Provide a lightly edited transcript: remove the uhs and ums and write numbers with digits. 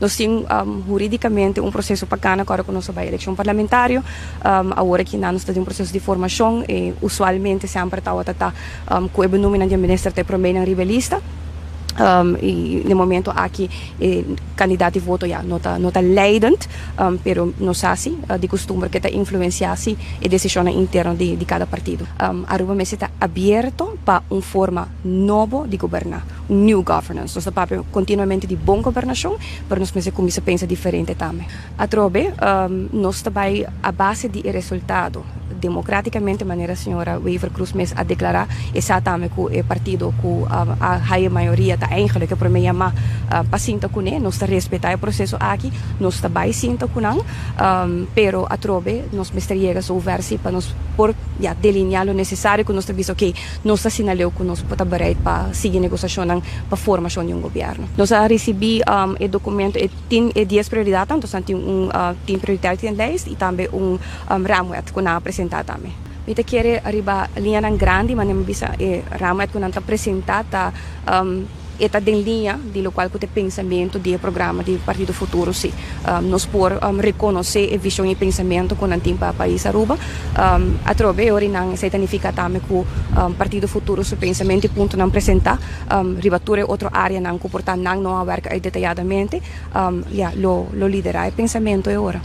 Nos tin huridicamente un proceso pa cana awor cu nos ta bay eleccion parlamentario. Awor aki nos ta den un proceso di formacion y usualmente semper ta cu e benoeming di minister ta prome na riba lista. Y na momento aki candidato di voto, ja, no ta leidend, pero nos sa di custumber cu ta influencia e decision interno di cada partido. Aruba mester ta abierto pa un forma nobo di goberna, un new governance. Nos ta papia continuamente di bon gobernacion, pero nos mester cuminsa pensa diferente tambe. Atrobe, nos ta bay a base di resultado democraticamente, manera señora Wever Croes mes a declara, exactamente cu e partido cu a haya mayoria ta eigenlijk e prome yama pa sinta cune. Nos ta respeta e proceso aki, nos ta bay sinta cu nan, pero atrobe nos mester yega zover si pa nos por, ja, delinea lo necesario cu nos ta bisa, ok, nos ta sinaleu cu nos por ta bereid pa sigui negociacion pa formacion di un gobierno. Nos a ricibi e documento, e tin e 10 prioridad, anto tin un 10 prioriteitenlijst y tambe un raamwet cu nan a presenta tambe. Mi ta kere riba liña nan grandi, mas mi bisa e raamwet cu nan ta presenta ta e ta den liña di locual cu ta pensamento di programa di Partido Futuro, si. Nos por reconoce e vision y pensamento cu nan tin pa pais Aruba. Atrobe ora nan esey ta significa tambe cu Partido Futuro su pensamento y punto nan presenta riba tur otro area nan cu por ta nan no a werk uit detalladamente, ja, lo lidera e pensamento e ora.